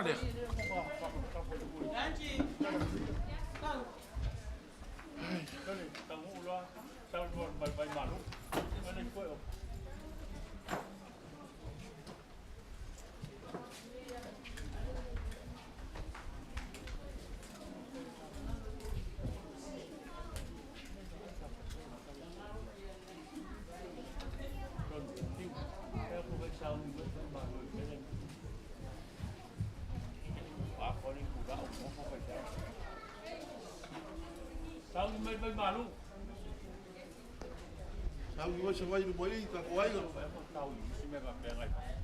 Lea.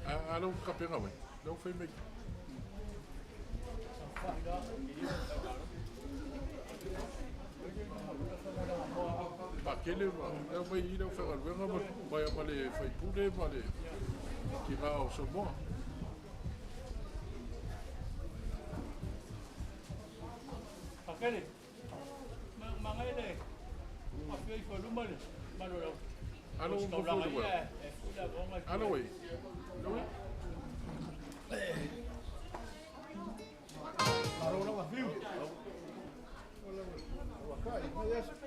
A lau kapenga wai. Lau fai mai. Pakele ma lau mai i lau whangaluenga ma mai ma le faipule ma le tina o Samoa. Pakele. Mangaile. Afio i faluma le. Malo lau. Alo mo fu le. Alo wai. Alo wai.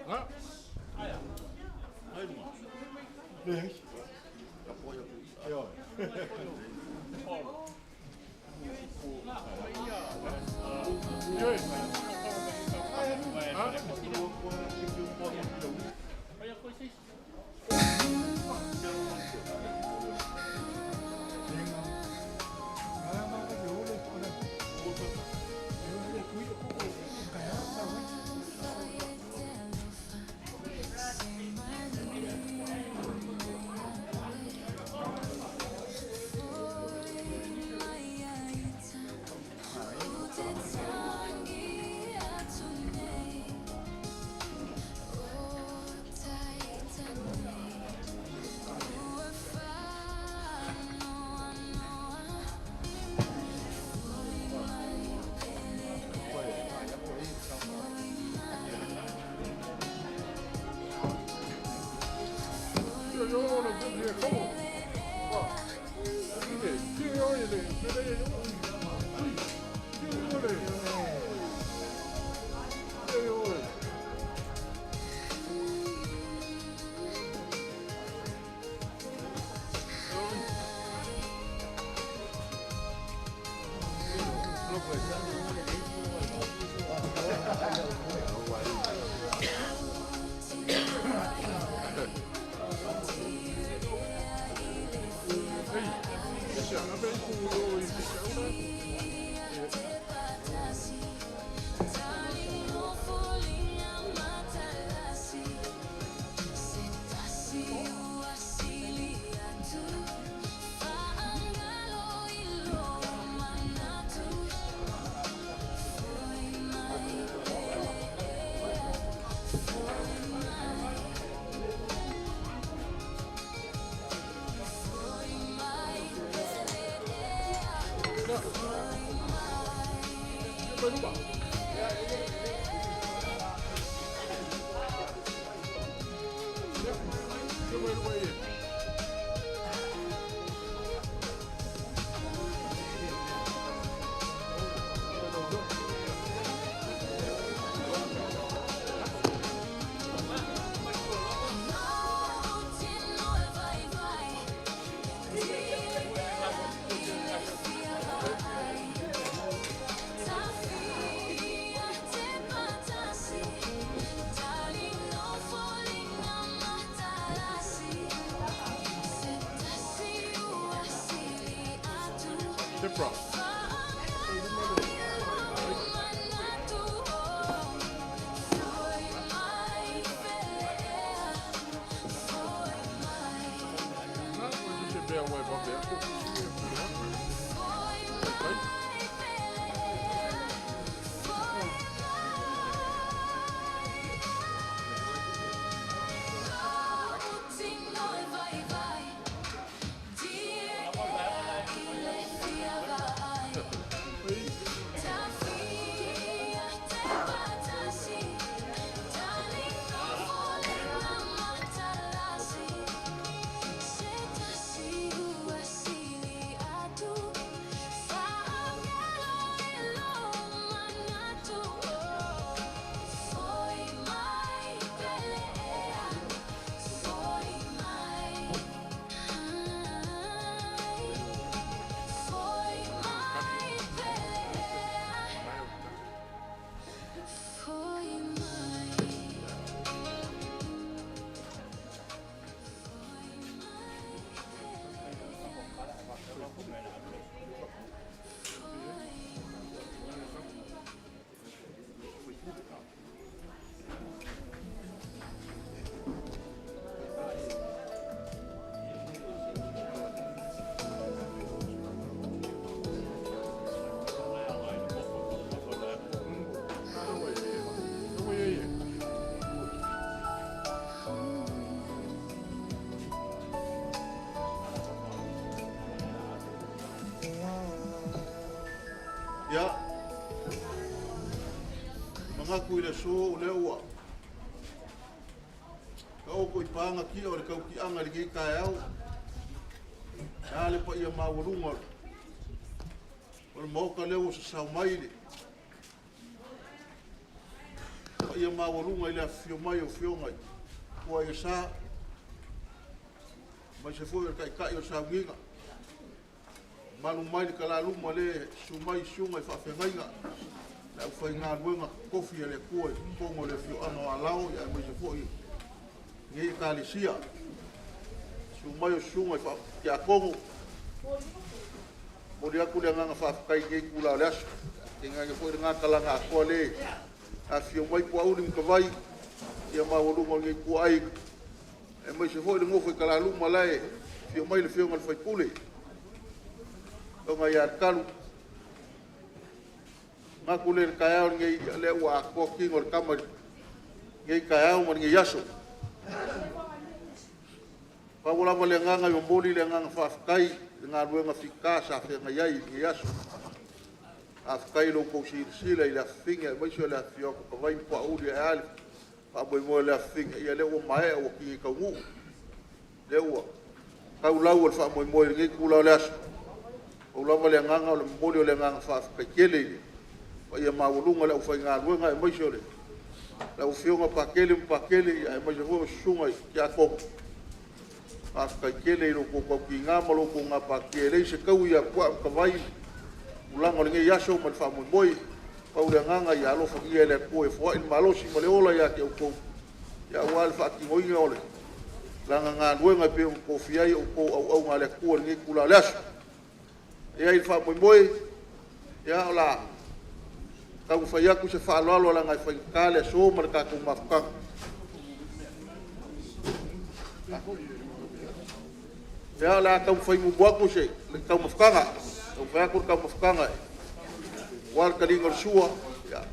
Ha? Ioe. Ha? Yo yo le le komo. Wa. Ile, ki yo ile, le le yo. Ki yo le. Ki yo le. Ei, se abe ku yo i se ona. Mai luma. Ya. Mai luma e. Debra. Na, o se pea wai pa pea. Ai. Ei. Manatu i le aso o lea ua taoto i paga tia o le tautiaga i lenei taeao, ae a le paia maualuga o le Maota lea ua sasao mai le paia maualuga i le afifio mai o Afioga i Tupua Aiga Sa, aemaise foi o le Taitai o le sauniga, mamalu mai le talaluma lea e susu mai susuga i faafeagaiga ma le aufaigaluega totofi a le Atua i totonu o le afioaga o Alao aemaise foi o lenei Ekalesia. Susu mai o susuga i tiakono, e momoli atu le agaga faafetai i lenei itula o le aso, tainane foi lena talaga atoa le afifio mai Poauli ma Tavai, le paia maualuga o lenei ituaiga, aemaise foi le nofo a talaluma la e afio mai le Afioga i le sui usufono le Afioga ia Letalu. Ona manatu lea i le taeao lenei, ia o lea ua atoa tino o le tama i lenei taeao ma lenei aso. Pau lava le agaga e momoli le agaga faafetai i le galuega fita sa feagai ai i lenei aso. Faafetai i lo outou silasila i le afafine aemaise o le afifio atu o Tavai ma Poauli ae a le faamoemoe o le afafine, ia lea ua maea ua tini taunuu, lea ua tau lau o le faamoemoe i lenei itula o le aso. Pau lava le agaga o le momoli o le agaga faafetai tele i le paia maualuga o le aufaigaluega aemaise o lau Afioga Patele ma Patele aemaise foi o susuga i tiakono. Faafetai tele i lo outou tautiga ma lo outou gapatia, e leai se taui ia Puaa ma Tavai i tulaga o lenei aso ma le faamoemoe. Pau le agaga ia alofagia e le Atua e foai le malosi ma le ola ia te outou aua le faatinoina o Lana galuega e pei ona tofia ai outou o auauna a le Atua i lenei itula o le aso. E i ai le faamoemoe, ia o le a taumafai atu se faaaloalo leaga e faigata le aso ma le tatou mafutaga. Ia, o le a taumafai muamua atu le taumafataga, taumafai atu le taumafataga aua le taliga o le sua ona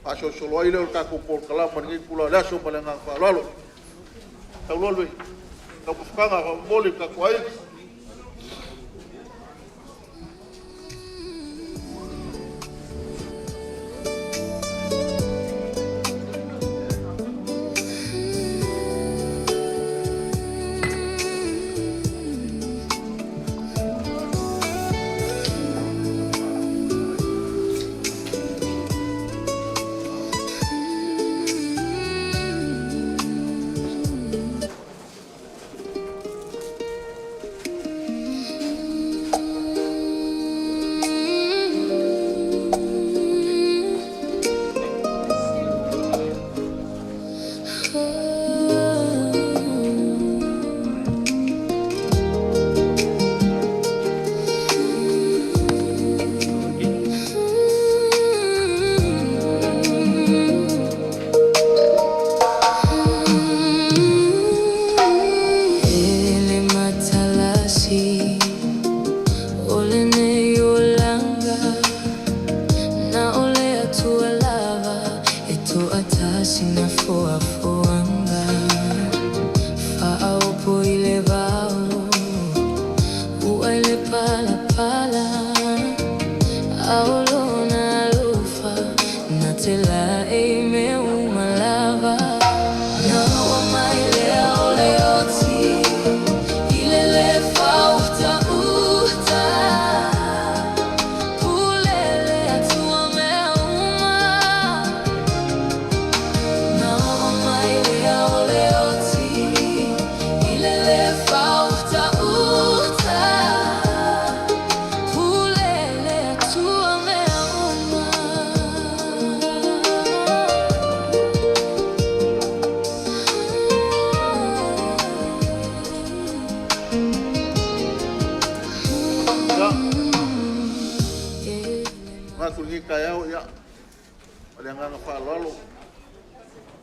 faasolosolo ai lea o le tatou polokalama i lenei itula o le aso. Ma le agaga faaaloalo. Taualuga le taumafataga faamolemole le tatou aiga. E le matalasi o lenei olaga, na o le Atua lava e toatasi na foafoaga. Faaopo i le vao, uai le palapala, a o lona alofa na te laei mea uma lava. Na ua mai lea o le oti i le le faautauta, pule le Atua mea uma. Na oo mai lea o le oti i le le faautauta, pule le Atua mea uma. Ia, manatu i lenei taeao, ia, ma le agaga faaaloalo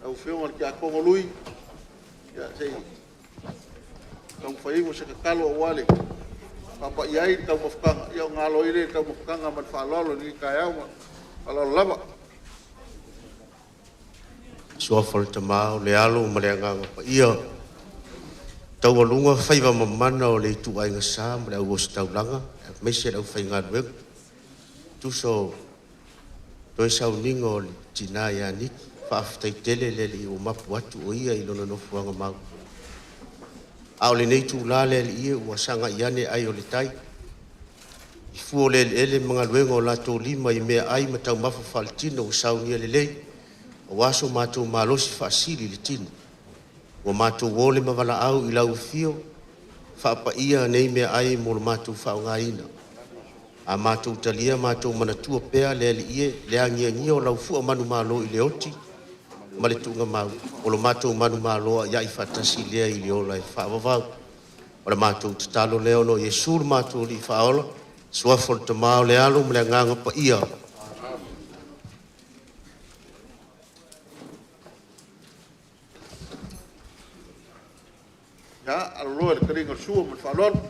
lau Afioga i le Tiakono Lui, se i taumafai ifo se tatalo aua le faapaia ai le taumafataga, ona alo ai lea i le taumafataga ma le faaaloalo i lenei taeao. Ma le faaaloalo lava. I le Suafa o le Tama, o le Alo ma le Agaga Paia, taualuga faiva mamana o le ituaiga sa ma le au ositaulaga aemaise le aufaigaluega, tusa o toe sauniga o le tina ia Niki. Faafetai tele le Alii ua mapu atu o ia i lona nofoaga mau. A o lenei itula le Alii e ua sagai ane ai o le tai, i fua o le eleele ma galuega o latou lima i meaai ma taumafa faaletino ua saunia lelei, aua so matou malosi faasili i le tino. Ua matou o le ma valaau i lau afio, faapaia nei meaai mo lo matou faaaogaina. A matou talia matou manatua pea le Alii e le agiagia o lau fua manumalo i le oti ma le tuugamau, o lo matou manumalo aiai faatasi lea i le ola e faavavau. O le matou tatalo lea ona o Iesu lo matou Alii Faaola, suafa o le Tama o le Alo ma le Agaga Paia. Ia, aloloa i le taliga o le sua ma le faaaloalo.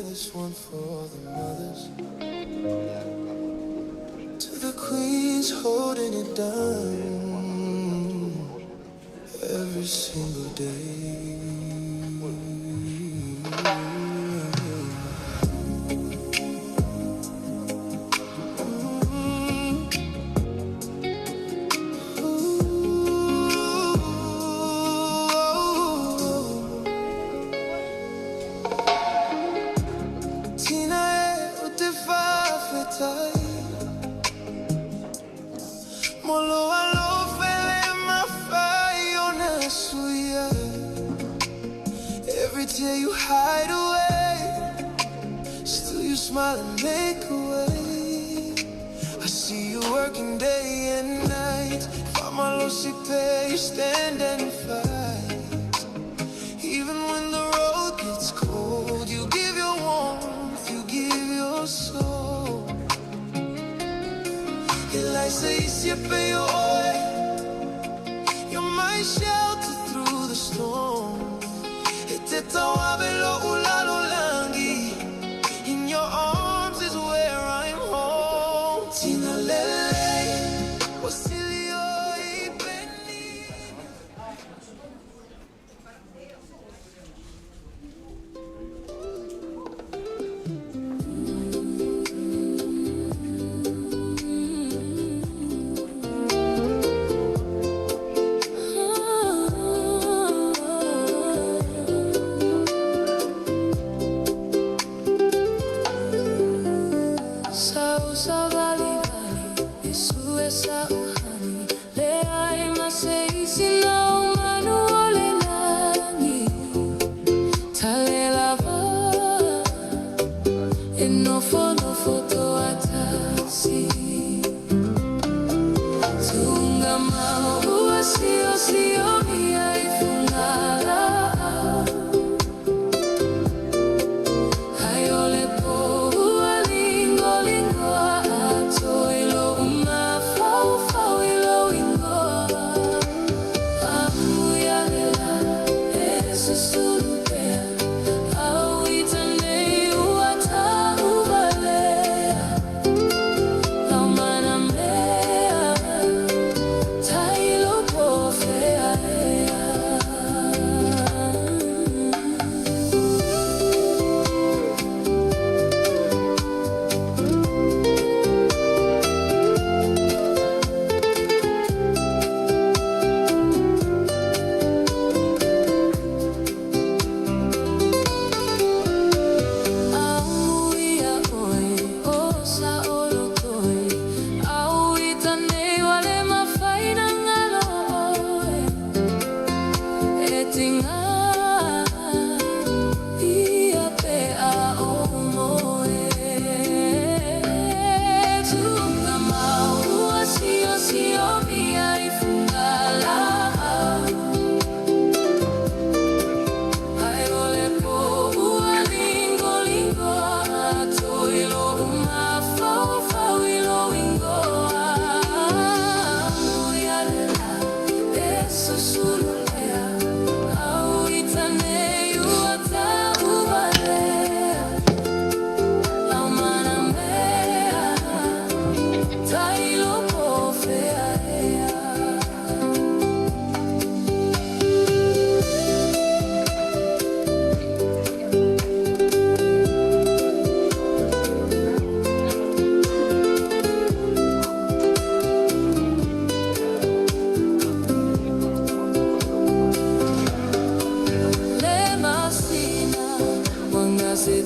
This one for the mothers. To the queens holding it down every single day. Ooh. Tina e o te whawhetai. Molo alofa le mawhai o nā suia. Every tear you hide away, still you smile and make a way. I see you working day and night. Famalosi pay, you stand and fight. Even when the road gets cold, you give your warmth, you give your soul. Elisa isipe yo oe, you're my shelter through the storm. Eteta wabelo ulalo langi, in your arms is where I'm home. Tina lele, wasilio ibeni. Sa vali vali, Yesu esa uhani, le ai maseisi na umanu ole lani, tale lava, e no fo to atasi. Tunga mau ua sio sio mia ifungala. Aiole po ua lingo lingoa ato ilo uma fau fau ilo ingoa. Amuia lela e susulupea au itanei ua tauvalea.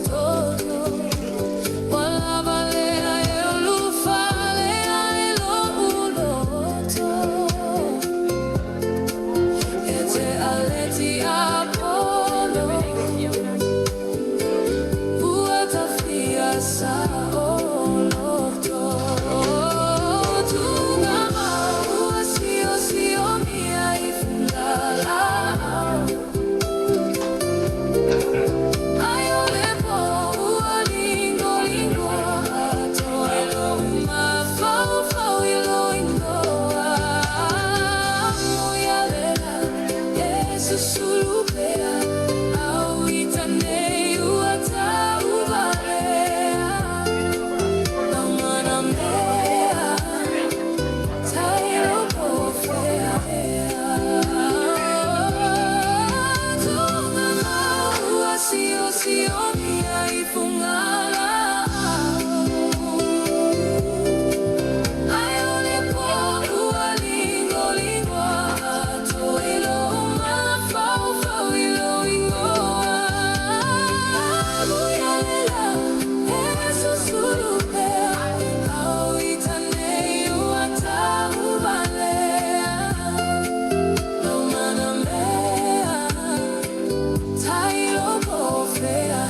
tonu Ua lava lea e ulufale ai lo'u loto E te aleti Apolo Ua tafia sa'oloto Tugamau ua siosiomia i fugala'au Ae o le po ua ligoligo atoa i lo'u mafaufau i lou igoa Amoialela e susulu pea Auita nei ua tauvalea Laumanamea Tailopofea Tugamau ua siosiomia i fugala'au Ae o le po ua ligoligo atoa i lo'u mafaufau i lou igoa Amoialela e susulu pea Auita nei ua tauvalea Laumanamea Tailopofea.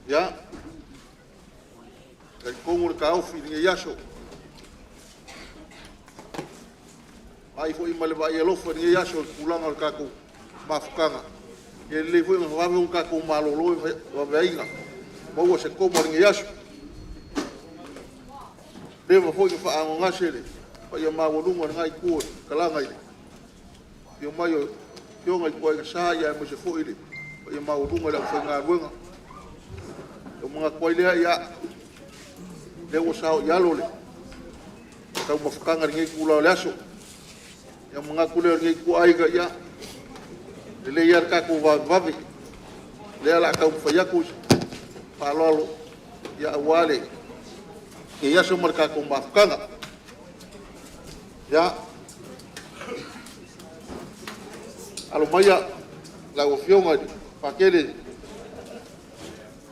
Ia, talitonu le taofi i lenei aso, vaai foi ma le vaai alofa i lenei aso i le tulaga o le tatou mafutaga. E lelei foi ona vave ona tatou malolo e vave ai ona maua se toma o lenei aso. Ua leva foi ona faaaaogagase le paia maualuga o lena itu o le talaga i le afio mai o Afioga i Toeaina Sa, aemaise foi le paia maualuga i le aufaigaluega. Ona manatu ai lea, ia, o lea ua saoialo le taumafataga i lenei itula o le aso. Ona manatu lea o lenei ituaiga, ia, e lelei lava le tatou vavevave, o lea o le a taumafai atu se faaaloalo aua lenei aso ma le tatou mafutaga. Ia, alo maia lau Afioga i le Pakele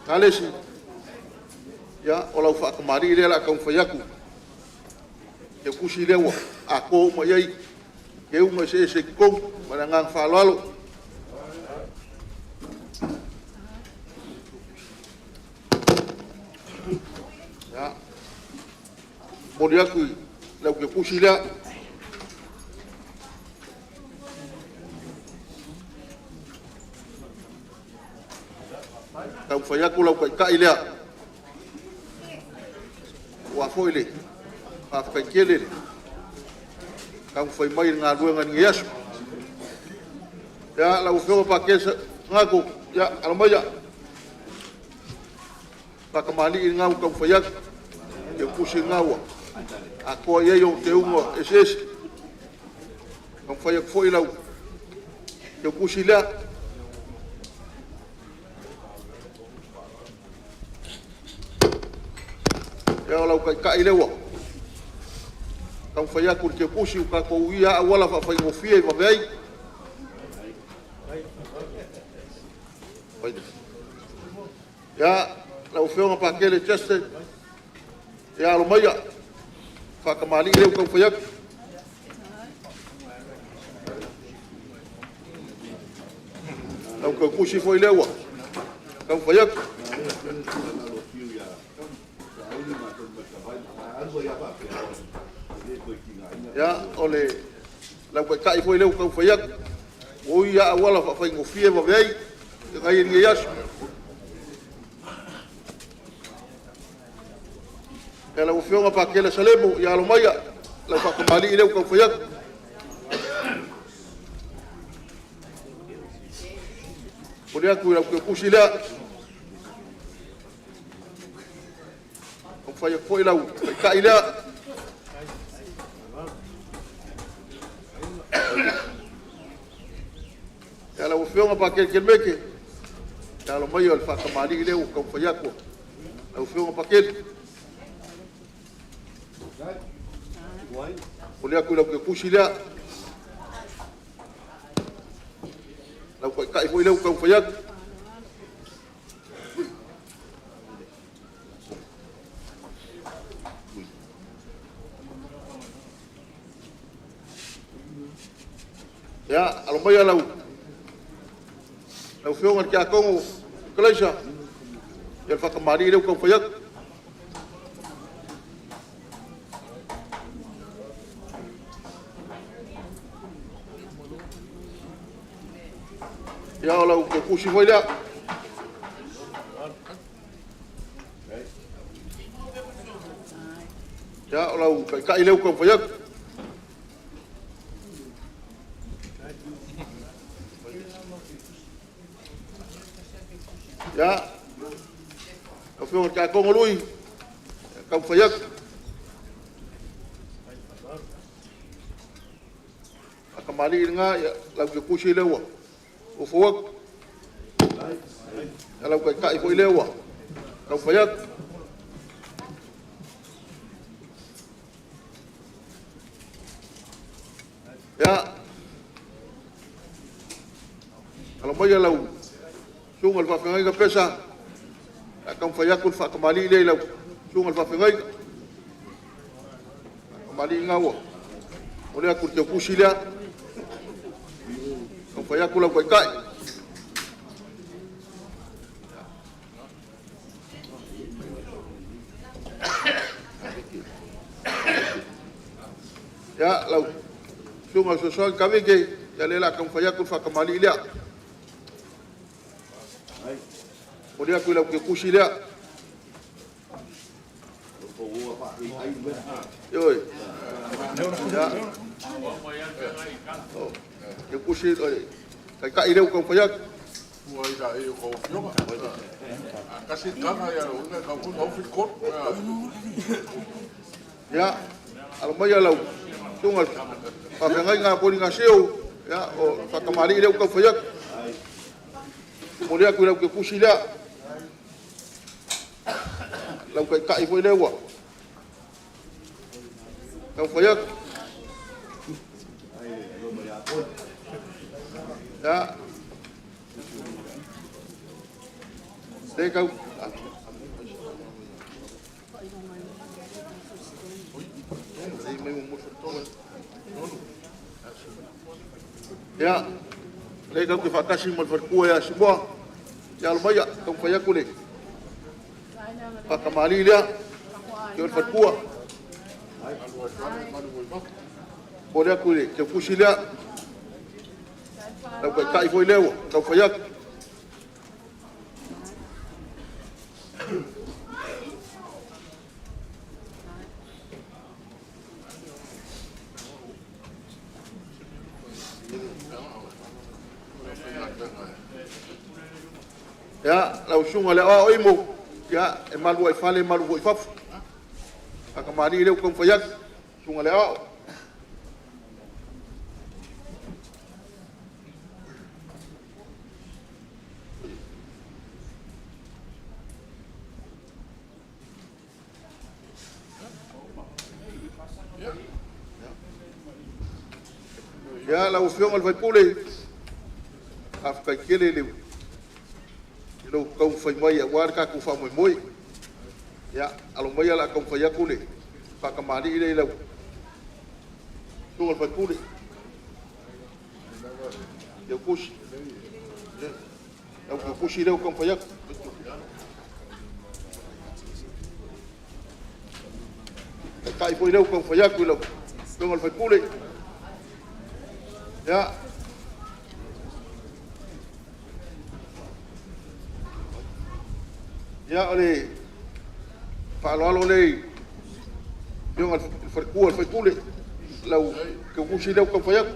Kalesi, ia o lau faatamalii lea o le a taumafai atu. Le tusi lea ua atoa uma i ai teuga eseese i totonu. Ma le agaga faaaloalo. Ia, momoli atu i lau tusi lea. Taumafai atu lau Taitai lea aua foi le faafetai tele le taumafai mai i le galuega i lenei aso. Ia, lau Afioga Pakele Sago, ia alo maia, faatamalii lena ua taumafai atu, le tusi lena ua atoa i ai ou teuga eseese. Taumafai atu foi lau tusi lea. Ia o lau Taitai lea ua taumafai atu i le teutusi, ua tatou uia lava auala faafaigofie e vave ai. Ia, lau Afioga Pakele Chester, ia alo maia, faatamalii lea ua taumafai atu. Lau tautusi foi lea ua taumafai atu. Ia, o le lau taitai foi lea ua taumafai atu, ua ui lava auala faafaigofie e vave ai i lenei aso. Ia lau Afioga Pakele Salemo, ia alo maia lau faatamalii lea ua taumafai atu. Momoli atu i lau teutusi lea, taumafai atu foi lau taitai lea. Ia lau Afioga Pakele Kelemete, ia alo maia o le faatamalii lea ua taumafai atu lau Afioga Pakele. Momoli atu i lau teutusi lea, lau taitai foi lea ua taumafai atu. Ia, alo maia lau Afioga i le Tiakono Kalaisa, ia le faatamalii lea ua taumafai atu. Ia, o lau teutusi foi lea. Ia, o lau taitai lea ua taumafai atu. Ia, lau Afioga i le Tiakono Lui, taumafai atu. Faatamalii lena, ia lau teutusi lea ua ofo atu. Ia lau taitai foi lea ua taumafai atu. Ia, alo maia lau susuga i le faafeagaiga Pesa, o le a taumafai atu le faatamalii lea i lau susuga i le faafeagaiga. Faatamalii lena ua momoli atu i le teutusi lea, taumafai atu lau taitai. Ia, lau susuga i le Fesoasoani Tavite, ia lea o le a taumafai atu le faatamalii lea. Momoli atu i lau teutusi lea. Ioe. Ia, o teutusi o le taitai lea ua taumafai atu. Ia, alo maia lau susuga i le faafeagaiga ia Polinasio, ia o le faatamalii lea ua taumafai atu. Momoli atu i lau teutusi lea, lau taitai foi lea ua taumafai atu. Ia, lea tau... Ia, lea tatou te faatasi ma le faletua ia Simoa, ia alo maia taumafai atu le faatamalii lea, le faletua. Momoli atu i le teutusi lea, lau taitai foi lea ua taumafai atu. Ia, lau susuga i le Aoao Imo, ia e malu lava i fale malu foi i fafo. Faatamalii lea ua taumafai atu, susuga i le Aoao. Ia, lau Afioga i le sui usufono, faafetai tele i lou taumafai mai aua le tatou faamoemoe. Ia, alo maia o le a taumafai atu le faatamalii lea i lau susuga i le sui usufono. Lau keukusi lea ua taumafai atu. Taitai foi lea ua taumafai atu i lau Afioga i le sui usufono. Ia. Ia, o le faaaloalo lea i le Afioga i le faletua o le sui usufono, lau keukusi lea ua taumafai atu.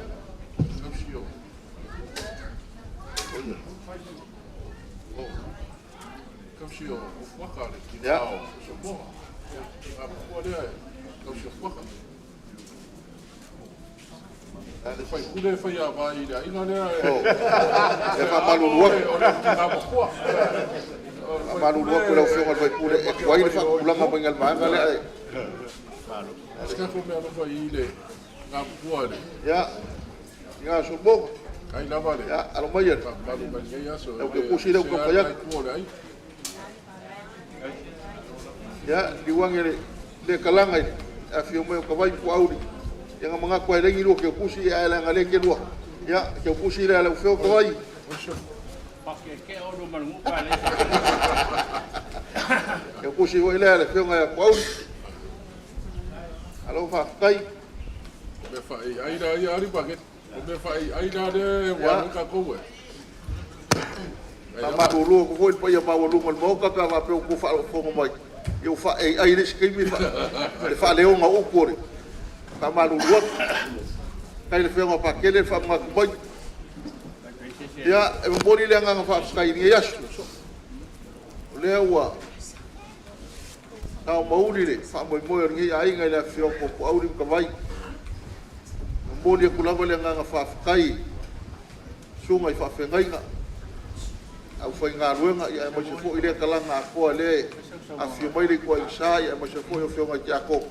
Ia. E faamalulu atu, faamalulu atu i lau Afioga i le sui usufono, e tuai le faatupulaga mai le vaega lea ae… Ia, ina Solomona, ia, alo maia, lau keukusi lea ua taumafai atu. Ia, liliu ane i lea talaga i le afifio mai o Tavai ma Puaauli, ia na manatu lava e leai ni lua keukusi, ae leaga o lea e te lua… Ia, le keukusi lea a lau Afioga Tavai. Keukusi foi lea a le Afioga ia Puaauli. Malo faafetai. Ia, faamalulu atu foi i le paia maualuga o le Maota pe a faapea ua outou faafofoga mai ua faa-AI i le isi taimi le faaleoga o upu. E faamalulu atu. Faafetai i le Afioga ia Patele le faamanatu mai. Ia, e momoli le agaga faafetai i lenei aso, o lea ua tao ma uli le faamoemoe o lenei aiga i le afifio atu o Puaauli ma Tavai. E momoli atu lava le agaga faafetai i susuga i faafeagaiga, le aufaigaluega, aemaise foi lea talaga atoa o lea e afifio mai le ituaiga sa, aemaise foi o afioga i tiakono.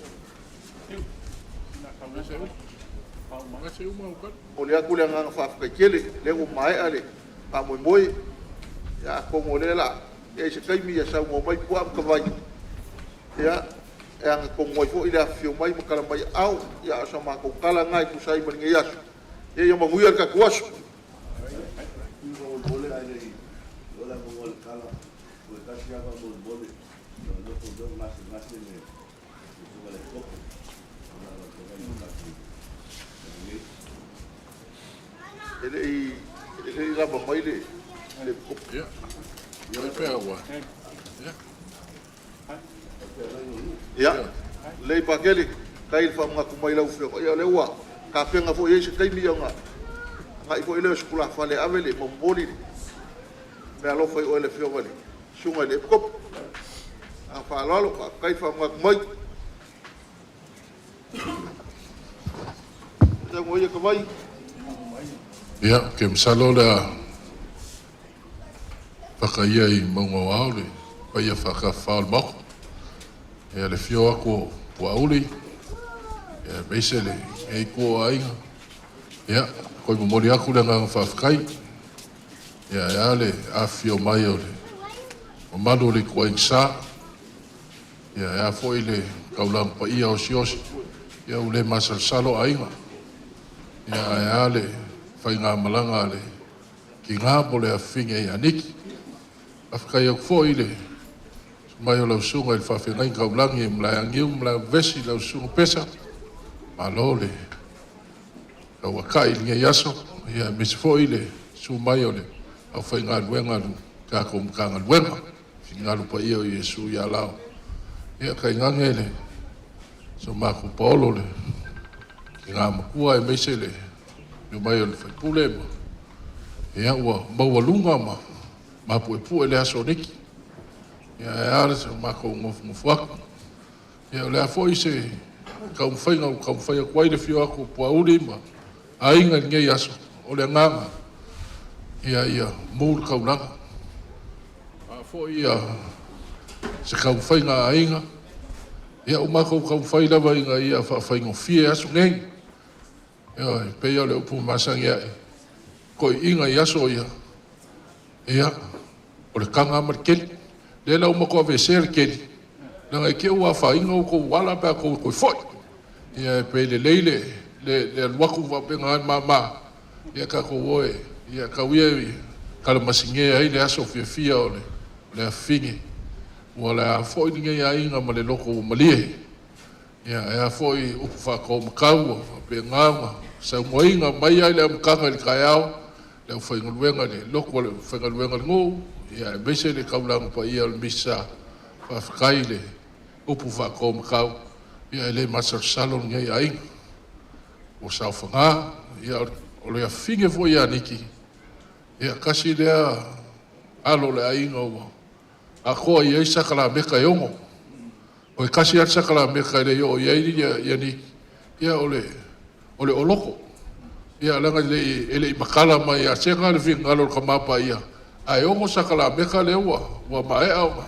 E momoli atu le agaga faafetai tele o lea ua maea le faamoemoe. Ia atonu o lea o le a i ai se taimi saunoa mai Puaa ma Tavai e agatonu ai foi le afifio mai ma tala mai aao. A o sa matou tala lena e tusa ai ma lenei aso. Ia manuia le tatou aso. E le i lava mai le epikopo. Ia, lelei Patele, faafetai le faamanatu mai i lau Afioga, ia o lea ua tapena foi e i ai se taimi ona agai foi lea o Safotulafale e ave ma momoli le meaalofa i le afioga i le susuga i le Epikopo. Ma le agaga faaaloalo, faafetai le faamanatu mai. Saunoa ia Tavai. Ia, ou te masalo o le a faka ia i mauga o ao le paia faatafafa o le Maota. Ia, le afio atu o Puaauli, aemaise lenei itu o aiga. Ia, toe momoli atu le agaga faafetai, ia ae a le afifio mai o le mamalu o le ituaiga sa, ia ae a foi le taulaga paia osiosi, ia ua le masalosalo aiga. Ia ae a le faigamalaga a le tina po o le afafine ia Niki. Faafetai atu foi i le susu mai o lau susuga i le faafeagaiga taulagi i Malaeaniu ma Malaevavesi, lau susuga Pesa, malo le tauatai i lenei aso, ia aemaise foi le susu mai o le aufaigaluega a le tatou Matagaluega, Finagalo Paia o Iesu ia Lao, ia tainane le si o matou paolo le tina matua aemaise le afio mai o le faipule, ia ua maualuga ma mapuepue le aso o Niki, ia ae a le matou nofonofo atu. Ia o le a foi se taumafaiga ua taumafai atu ai le afio atu o Puaauli ma aiga i lenei aso, o le agaga ia mu le taulaga. O a foi se taumafaiga a aiga, ia ua matou taumafai lava ina ia faafaigofie aso nei. Ioe, e pei lava o le upu masani a'e, toeaiina i aso ia, ia, o le taga lava ma le keli. O lea la ua matou aveesea le keli, leaga e te i ua afaina outou ala pe a outou toe foi. Ia pe lelei le alu atu faapena e mama, ia tatou o e tau ia i kalamasige ai le aso fiafia o le afafine. Ua le a foi lenei aiga ma le loto ua malie. Ia, e a foi upu faataumakau ua faapena ona saunoaina mai lava i le amataga i le taeao, le aufaigaluega i le lotu a le aufaigaluega a le nuu, ia aemaise le taulaga paia o le Misa. Faafetai i le upu faataumakau, ia e le masalosalo lenei aiga. Ua saofaga, ia o le afafine foi ia Niki, ia tasi lea alo o le aiga ua atoa i ai sakalameta e 6. O le tasi lava le sakalameta e le i oo i ai Niki, ia o le oloto. Ia leaga e le i matala mai ia Sega le finagalo o le Tama Paia, ae 6 sakalameta lea ua maea ona.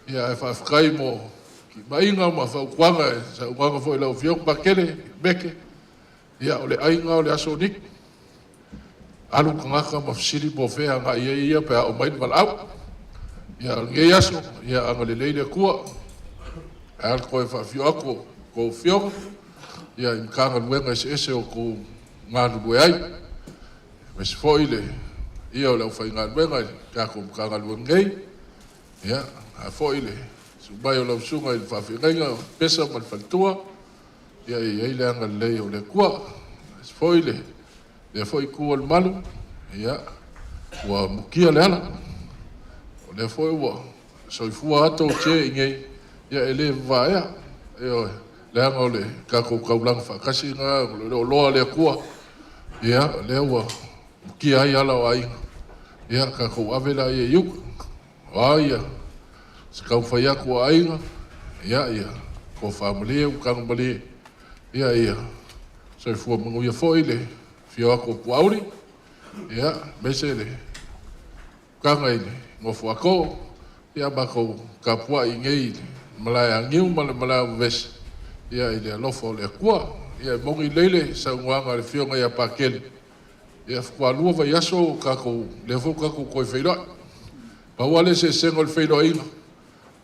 Ia ae faafetai mo timaiga ma fautuaga i saunoaga foi a lau Afioga Pakele Meke, ia o le aiga o le aso Niki. Alu le tagata ma fesili po o fea e agai i ai ia pe a oo mai le valaau. Ia a o lenei aso, ia agalelei le Atua. Ae a le toe faafio atu o tou afioga ia i Matagaluega eseese o outou galulue ai. Aemaise foi le paia o le aufaigaluega i le tatou Matagaluega nei. Ia, ae a foi le susu mai o lau susuga i le faafeagaiga o Pesa ma le faletua, ia e i ai le agalelei o le Atua. Aemaise foi lea foi itu o le malu, ia, ua mutia le ala. O lea foi ua soifua lava tootē i inei, ia e le vavaea. Ioe, leaga o le tatou taulaga faatasi lena, o le oloa o le Atua, ia, o lea ua mutia ai ala o aiga, ia tatou ave laia i uta. O a ia se taumafai atu a aiga, ia, ia tofa malie, utaga malie, ia, ia soifua manuia foi le afio atu o Puauli, ia, aemaise le utaga i le nofo a too, ia matou tapuai i inei i le malae Agiu ma le malae o Vevesi, ia i le alofa o le Atua. Ia e moni lelei le saunoaga a le Afioga ia Pakele, ia faatoa 2 vaiaso o tatou, lea foi ua tatou toe feiloai. Pau lava le eseesega o le feiloaiga,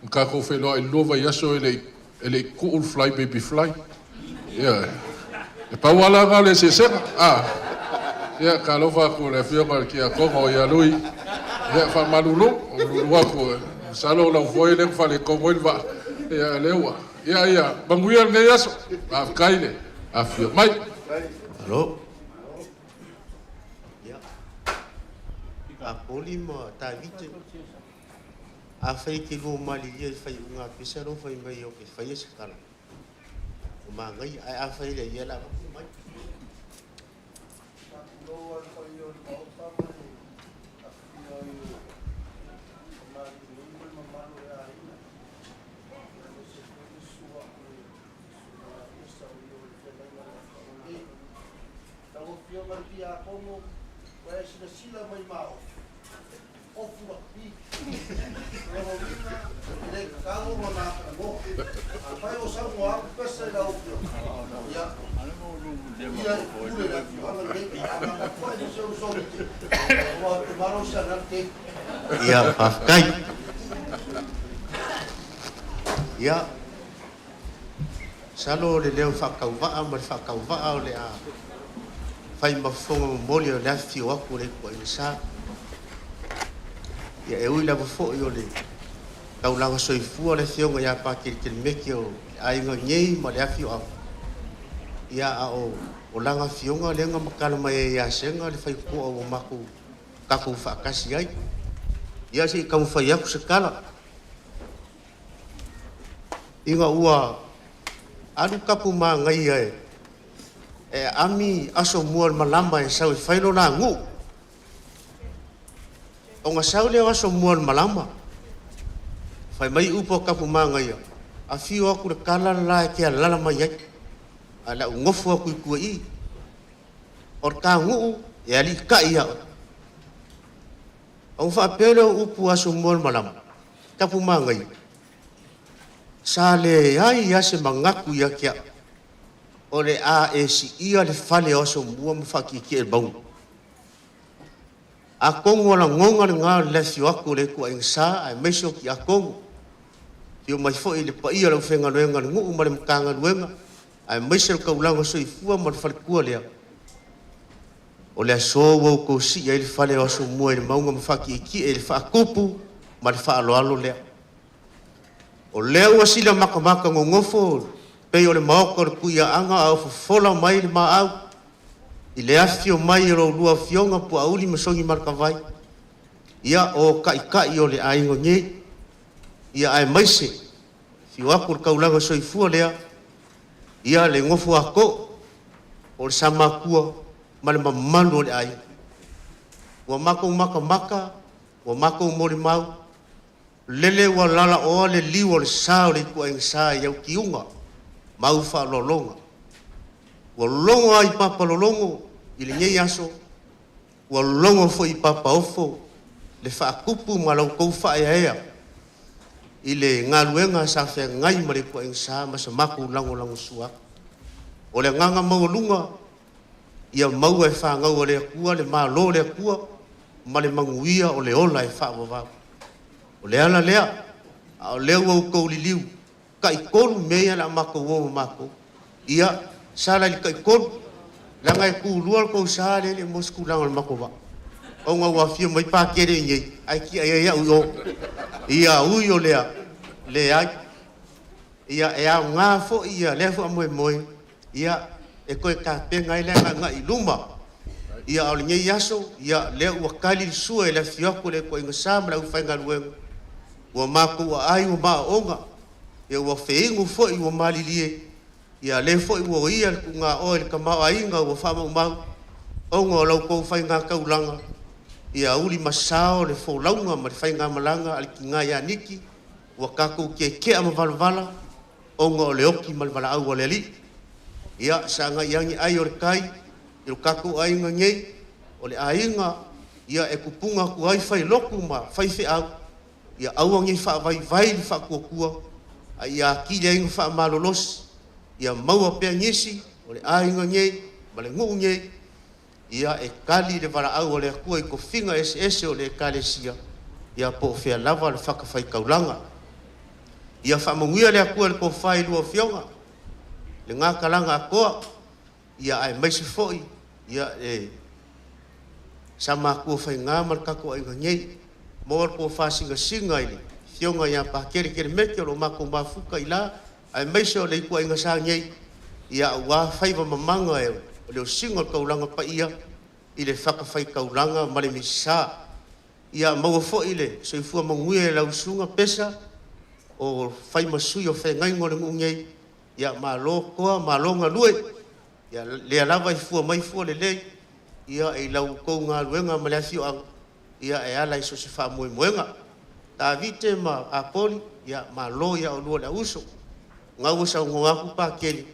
na tatou feiloai i le 2 vaiaso e le i tuu le Fly Baby Fly. Ia, e pau lava la lena o le eseesega. Ia, talofa atu i le Afioga i le Tiakono ia Lui, ia faamalulu, malulu atu, masalo o lau foe lea na faaletonu ai le vaa, ia lea ua, ia, ia, manuia lenei aso. Faafetai le afifio mai. Alo. Ia. Apoli ma Tavite. Afai e te lua malilie i le faaiuga a Pesa lea ua fai mai ou te faia se tala, ua manaia, ae afai e leai, ia o le a avatu le mic. Faatulou lava i le paia o le Maota ma le afifio ai o tamalii ma le mamalu o le aiga, aemaise foi le susu atu i le susuga ia Pesa o ia o le feagaiga i le afioaga nei. Lau Afioga i le Tiakono, ua e silasila mai ma ofu rugby. O lona uiga, e le tatau ona nafonoa. Afai o saunoa atu Pesa i lau afioga, ia, ia e pule le afioaga lenei. A nafonoa foi se uso ua te malosi ana le keiki. Ia, faafetai. Ia, masalo o le leo faatauvaa ma le faatauvaa o le a fai ma fofoga momoli o le afifio atu o le ituaiga sa. Ia, e ui lava foi o le taulaga soifua le afioga ia Pakelekelemeke o le aiga nei ma le afioaga, ia a o lana afioga lea na matala mai ai ia Sega le faitotoa ua matou tatou faatasi ai. Ia se i taumafai atu se tala. Ina ua alu tapu manaia e aami aso mua o le malama e sau e fai lo la nuu. Ona sau lea o aso mua o le malama, fai mai upu a tapu manaia, afio atu le tala le la e te alala mai ai, ae le au nofo atu i tua i. O le ta nuu e aliitai ia oe. Ona faapea lea o upu aso mua o le malama, tapu manaia, sa leai lava se manatu ia te au, o le a e siia le fale o aso mua ma faatietie i le mauga. Atonu o lagona lena o le afio atu o le ituaiga sa aemaise o tiakono, afio mai foi le paia o le aufaigaluega a le nuu ma le Matagaluega, aemaise o le taulaga soifua ma le faletua lea. O le aso ua outou sii ai le fale o Asomua i le mauga ma faatietie i le faakupu ma le faaaloalo lea. O lea ua sila matamata nonofo pei o le maota o le Tuiaana a o fofola mai le maau i le afifio mai o la oulua afioga Puaauli ma Sogimaletavai, ia o taitai o le aiga nei, ia aemaise afio atu le taulaga soifua lea, ia le nofo a too o le Samatua ma le mamalu o le aiga. Ua matou matamata, ua matou molimau, lele ua lalaoa le liu o le sa o le ituaiga sa i au tiuga ma au faaaloaloga. Ua logo lava i papa lologo i lenei aso, ua logo foi i papaofo le faatupu ma la outou faaeaea i le galuega sa feagai ma le ituaiga sa ma se matou lagolagosua atu. O le agaga maualuga, ia maua e fanau a le Atua le Malo o le Atua ma le manuia o le ola e faavavau. O le ala lea, a o lea ua outou liliu, tai-3 mea ia o le a matou o ma matou. Ia, sala i le tai-3, leaga e tulua le tou sa lea e le i maua se tulaga o le matou vaa, ona ua afio mai Pakele i inei ae tiai ai au i o. Ia ui o lea, leai. Ia, e aoga foi ia lea faamoemoe, ia, e toe tapena ai le agaigai i luma. Ia, a o lenei aso, ia, lea ua tali le sua i le afifio atu o le ituaiga sa ma le aufaigaluega, ua matou aai ua maooga, ia ua feinu foi ua malilie, ia lea foi ua oia le tugaoa i le tamaoaiga ua faamaumau, ona o la outou faigataulaga, ia ulimasao le folauga ma le faigamalaga a le tina ia Niki, ua tatou tietia ma valavala, ona o le oti ma le valaau a le Alii. Ia sagai ane ai o le tai i lo tatou aiga nei, o le aiga ia e tupuga atu ai failotu ma faifeau, ia aua ne i faavaivai le faatuatua, a ia atili ai ona faamalolosi, ia maua pea nisi o le aiga nei ma le nuu nei, ia e tali le valaau a le Atua i tofiga eseese o le Ekalesia, ia po o fea lava le fatafaitaulaga. Ia faamanuia le Atua i le tofa i lua afioga, lena talaga atoa, ia aemaise foi ia e Sa Matuafaiga ma le tatou aiga nei. Maua le tofa sinasina i le afioga ia Pakele Kelemete o lo o matou mafuta i ila, aemaise o le ituaiga sa nei, ia aua faiva mamaga o le osiga o le taulaga paia i le fatafaitaulaga ma le misa. Ia maua foi le soifua manuia i lau susuga Pesa o fai ma sui o feagaiga o le nuu nei, ia malo toa malo galue, ia lea lava e fua mai fua lelei, ia i lau outou galuega ma le afioaga, ia e ala i so o se faamoemoega. Tavite ma Apoli, ia malo ia oulua le auuso, na ua saunoa atu Pakele,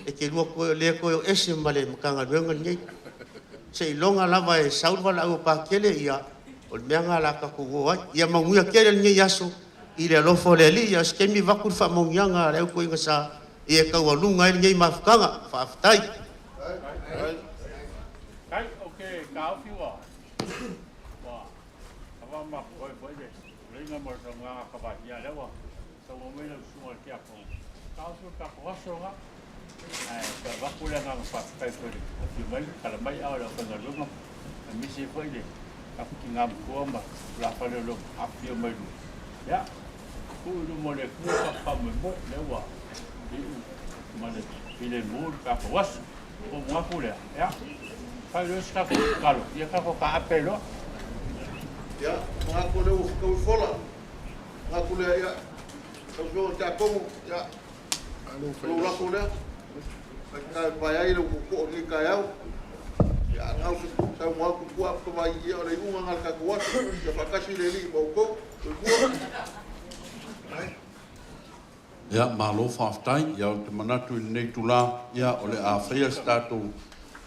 e te lua toe, le toe o ese ma le Matagaluega lenei. Seiloga lava e sau le valaau a Pakele, ia o le mea lena o le a tatou o ai. Ia manuia tele lenei aso i le alofa o le Alii, a o se taimi avatu le faamanuiaga a le autuaiga sa, ia e taualuga ai lenei mafutaga. Faafetai. Kai, o ke taofi ua ua ava ma koe foi le leiga mo le saunoaga a Kavaia lea ua saunoa mai lau susuga i le Tiakono. Taofi o le tatou aso lena. Ae toe avatu le agaga faafetai foi i le afio mai ma tala mai ao le aufaigaluega aemaise foi le tatou tina matua ma tulafale o lo o afifio mai luma. Ia, tuu i luma o le Atua le tatou faamoemoe, lea ua iu ma le filemu le tatou aso. Ua manatu lea, ia, fai loa se tatou tatalo, ia tatou taape loa. Ia, manatu o lea ua fetaui fola. Manatu lea, ia, lau Afioga i le Tiakono, ia, o lou lafo lea. Faigata e pae ai lau tootoo i lenei taeao. Ia, a na o se saunoa atu i tua Kavaai, ia o le iuga lena o le tatou aso. Ia faatasi le Alii ma outou. Soifua. Ia, malo faafetai. Ia, ou te manatu i lenei itula, ia, o le a faia se tatou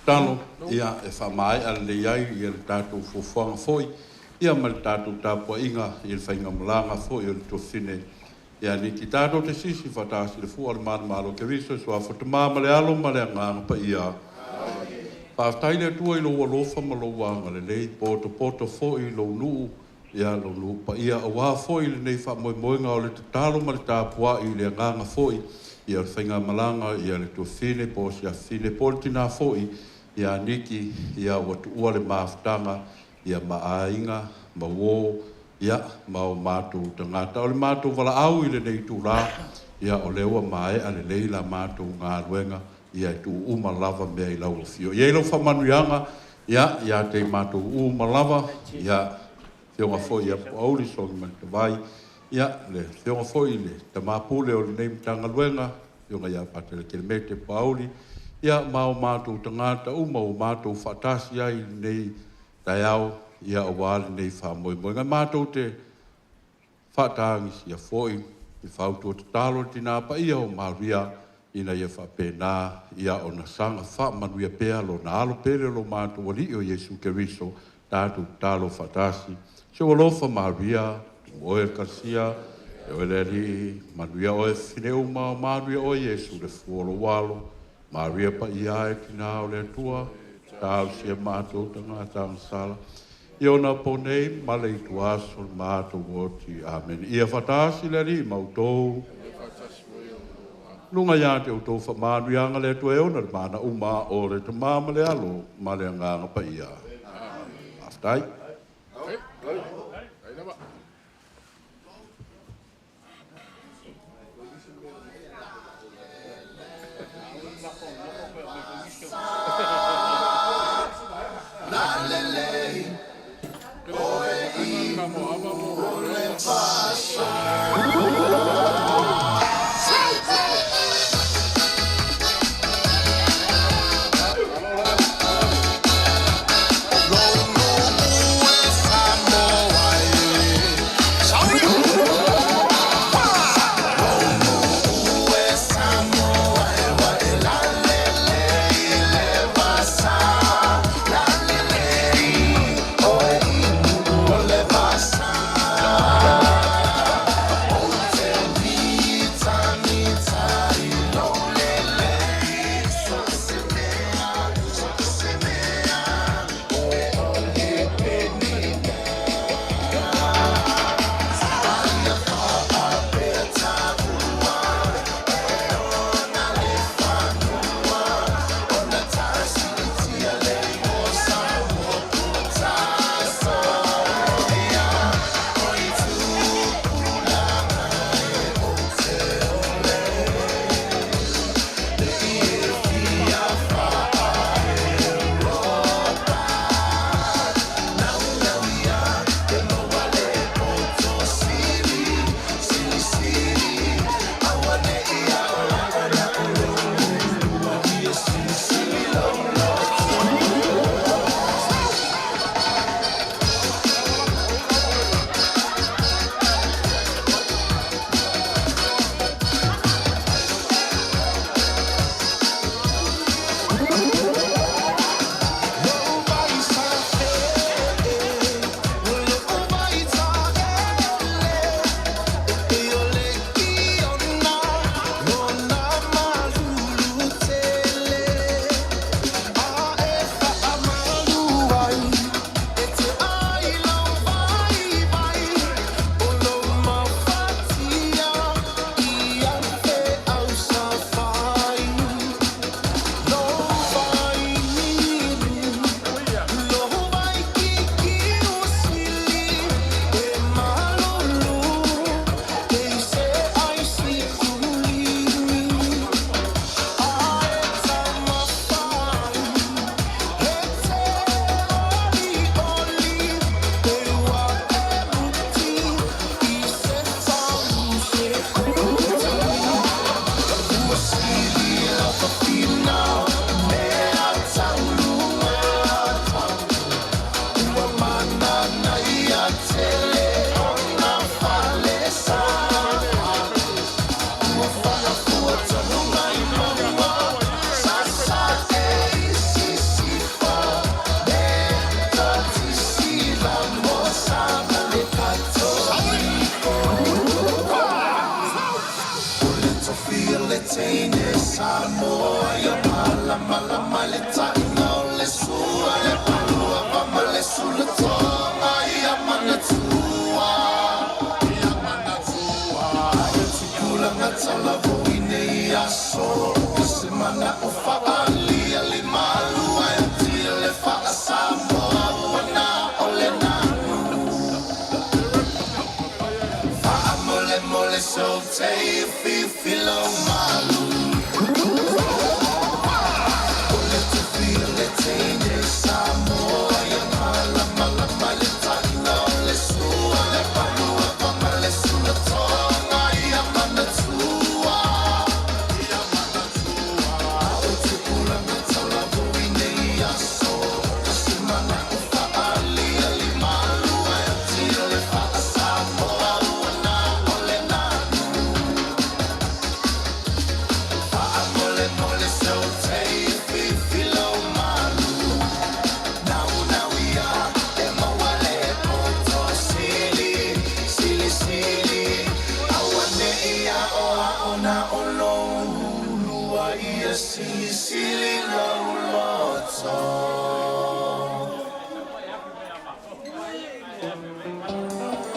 tatalo, ia, e faamaea lelei ai ia le tatou fuafuaga foi, ia, ma le tatou tapuaiga i le faigamalaga foi o le tuafafine ia Niki. Tatou te sisi faatasi i le fua o le manumalo o Keriso, i le suafa o le Tama ma le Alo ma le Agaga Paia. Faafetai le Atua i lou alofa ma lou agalelei, potopoto foi i lou nuu, ia lou nuu paia, aua foi lenei faamoemoega o le tatalo ma le tapuai i le agaga foi, ia o le faigamalaga, ia le tuafafine po o si afafine po o le tina foi, ia Niki, ia ua tuua le mafutaga ia ma aiga ma uō ia ma o matou tagata. O le matou valaau i lenei itulā, ia o lea ua maea lelei la matou galuega, ia e tuu uma lava mea i lau afio. E i ai lau faamanuiaga ia ia te i matou uma lava, ia afioga foi ia Puauli Sogimaletavai, ia le afioga foi i le tama pule o lenei Matagaluega, afioga ia Patele Kelemete Puauli, ia ma o matou tagata uma ua matou faatasi ai i lenei taeao, ia aua lenei faamoemoega. Matou te faatagisia foi i fautua tatalo le Tina Paia o Maria, ina ia faapena ia ona saga faamanuia pea lona alo pele o lo matou Alii o Iesu Keriso, tatou tatalo faatasi. Se ua alofa Maria, tumu oe e le Ekalesia, e oe le Alii, manuia oe fafine uma, manuia oe Iesu le fua o lou alo. Maria Paia e Tina o le Atua, talosia matou tagata agasala, i ona po nei ma le ituaso o le matou oti. Amene. Ia faatasi le Alii ma outou. Luga ia te outou faamanuiaga le Atua e ona le mana uma o le Tama ma le Alo ma le Agaga Paia. Faafetai.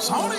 Sorry.